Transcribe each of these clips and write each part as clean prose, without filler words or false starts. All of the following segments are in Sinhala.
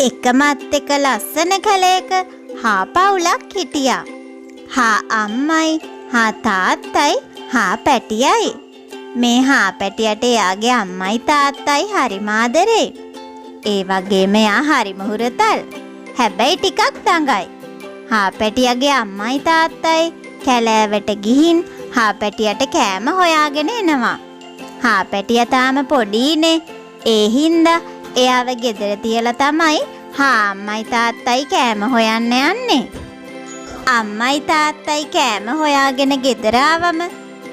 එකමත් එක ලස්සන කැලේක හා පවුලක් හිටියා. හා අම්මයි, හා තාත්තයි, හා පැටියයි. මේ හා පැටියට එයාගේ අම්මයි තාත්තයි හරිම ආදරේ. ඒ වගේම එයා හරිම හුරතල්. හැබැයි ටිකක් දඟයි. හා පැටියගේ අම්මයි තාත්තයි කැලෑවට ගිහින් හා පැටියට කෑම හොයාගෙන එනවා. හා පැටියා තාම පොඩීනේ. ඒ හින්දා එයාව ගෙදර තියලා තමයි හා අම්මයි තාත්තයි කෑම හොයන්න යන්නේ. අම්මයි තාත්තයි කෑම හොයාගෙන ගෙදර ආවම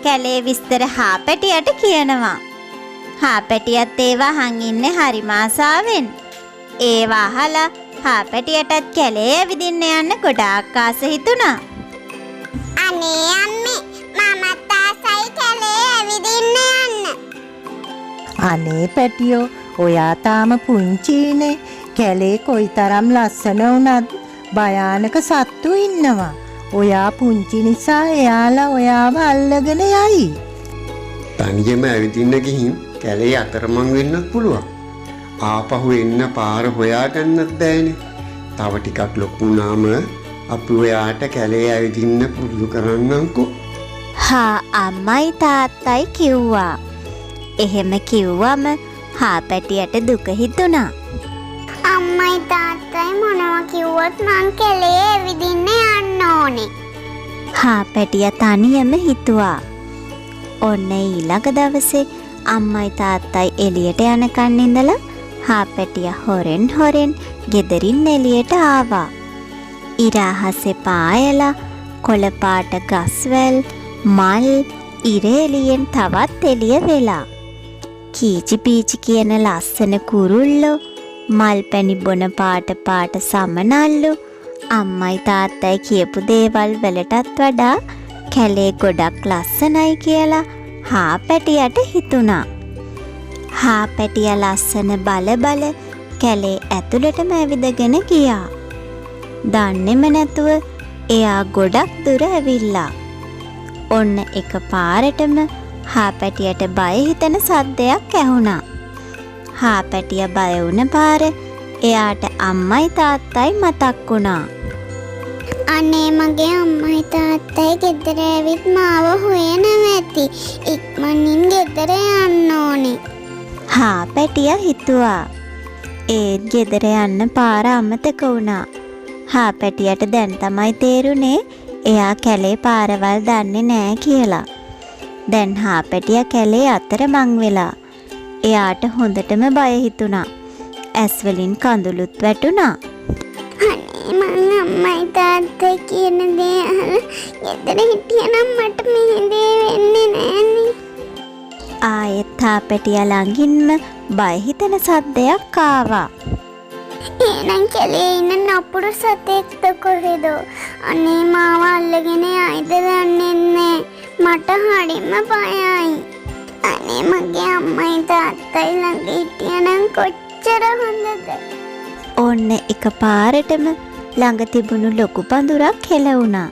කැලේ විස්තර හා පැටියට කියනවා. හා පැටියත් ඒවා අහන් ඉන්නේ හරිම ආසාවෙන්. ඒවා අහලා හා පැටියටත් කැලේ ඇවිදින්න යන්න ගොඩාක් ආස හිතුණා. අනේ අම්මේ, මමත් ආසයි කැලේ ඇවිදින්න යන්න. අනේ පැටියෝ, ඔයා තාම පුංචිනේ. කැලේ කොයිතරම් ලස්සන වුණත් භයානක සත්තු ඉන්නවා. ඔයා පුංචි නිසා එයාලා ඔයාව අල්ලගෙන යයි. තනියම ඇවිදින්න ගිහින් කැලේ අතරමං වෙන්නත් පුළුවන්. ආපහු එන්න පාර හොයාගන්නත් බෑනේ. තව ටිකක් ලොකු වුණාම අපි ඔයාට කැලේ ඇවිදින්න පුරුදු කරන්නම්කෝ. හා අම්මයි තාත්තයි කිව්වා. එහෙම කිව්වම හා පැටියට දුක හිතුණා. අම්මයි තාත්තයි මොනවා කිව්වත් මං කැලේ ඇවිදින්න යන්න ඕනේ. හා පැටියා තනියම හිතුවා. ඔන්න ඊළඟ දවසේ අම්මයි තාත්තයි එළියට යනකන් ඉඳලා හා පැටියා හොරෙන් හොරෙන් ගෙදරින් එළියට ආවා. ඉර අහසේ පායලා කොළ පාට ගස්වැල්, මල්, ඉර එළියෙන් තවත් එළිය වෙලා. කීචි පීචි කියන ලස්සන කුරුල්ලෝ, මල් පැණි බොන පාට පාට සමනල්ලු, අම්මයි තාත්තයි කියපු දේවල් වලටත් වඩා කැලේ ගොඩක් ලස්සනයි කියලා හා පැටියට හිතුණා. හා පැටියා ලස්සන බල බල කැලේ ඇතුළටම ඇවිදගෙන ගියා. දන්නෙම නැතුව එයා ගොඩක් දුර ඇවිල්ලා. ඔන්න එක පාරටම හා පැටියට බය හිතෙන සද්දයක් ඇහුණා. හා පැටියා බය වුණ පාර එයාට අම්මයි තාත්තයි මතක් වුණා. අනේ, මගේ අම්මයි තාත්තයි ගෙදර ඇවිත් මාව හොයනවා ඇති. ඉක්මනින් ගෙදර යන්න ඕනේ. හා පැටියා හිතුවා. ඒත් ගෙදර යන්න පාර අමතක වුණා. හා පැටියට දැන් තමයි තේරුනේ එයා කැලේ පාරවල් දන්නේ නෑ කියලා. දැන් හා පැටියා කැලේ අතරමං වෙලා. එයාට හොඳටම බය හිතුණා. ඇස් වලින් කඳුළුත් වැටුණා. අනේ, මං අම්මයි තාත්තයි කියන දේ අහලා ගෙදර හිටියනම් මට මේ දේ වෙන්නේ නෑනේ. ආයෙත් හා පැටියා ළඟින්ම බය හිතෙන සද්දයක් ආවා. එහෙනම් කැලේ ඉන්න නපුරු සතෙක්ද කොහෙදෝ. අනේ, මාව අල්ලගෙන යයිද දන්නේ නෑ. මට හරිම බයයි. අනේ, මගේ අම්මයි තාත්තයි ළඟ හිටියනම් කොච්චර හොඳද? ඔන්න එක පාරටම ළඟ තිබුණු ලොකු පඳුරක් හෙලවුණා.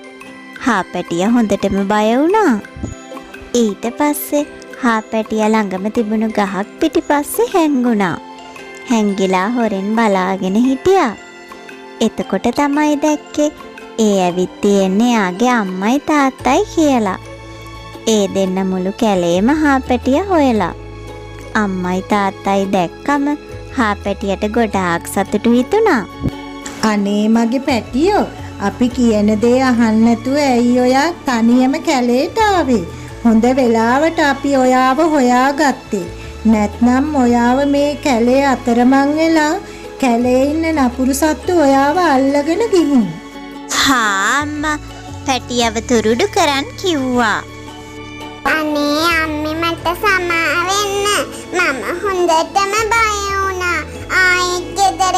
හා පැටියා හොඳටම බය වුණා. ඊට පස්සේ හා පැටියා ළඟම තිබුණු ගහක් පිටිපස්සේ හැංගුණා. හැංගිලා හොරෙන් බලාගෙන හිටියා. එතකොට තමයි දැක්කේ ඒ ඇවිත් තියෙන්නේ එයාගේ අම්මයි තාත්තයි කියලා. ඒ දෙන්න මුළු කැලේම හා පැටියා හොයලා. අම්මයි තාත්තයි දැක්කම හා පැටියට ගොඩාක් සතුටු හිතුණා. අනේ මගේ පැටියෝ, අපි කියන දේ අහන්න නැතුව ඇයි ඔයා තනියම කැලේට ආවේ? හොඳ වෙලාවට අපි ඔයාව හොයාගත්තේ. නැත්නම් ඔයාව මේ කැලේ අතරමං වෙලා කැලේ ඉන්න නපුරු සත්තු ඔයාව අල්ලගෙන ගිහින්. හා අම්මා පැටියව තුරුඩු කරන් කිව්වා. අනේ අම්මේ, මට සමා වෙන්න. මම හොඳටම බය වුණා. ආයෙත් ගෙදර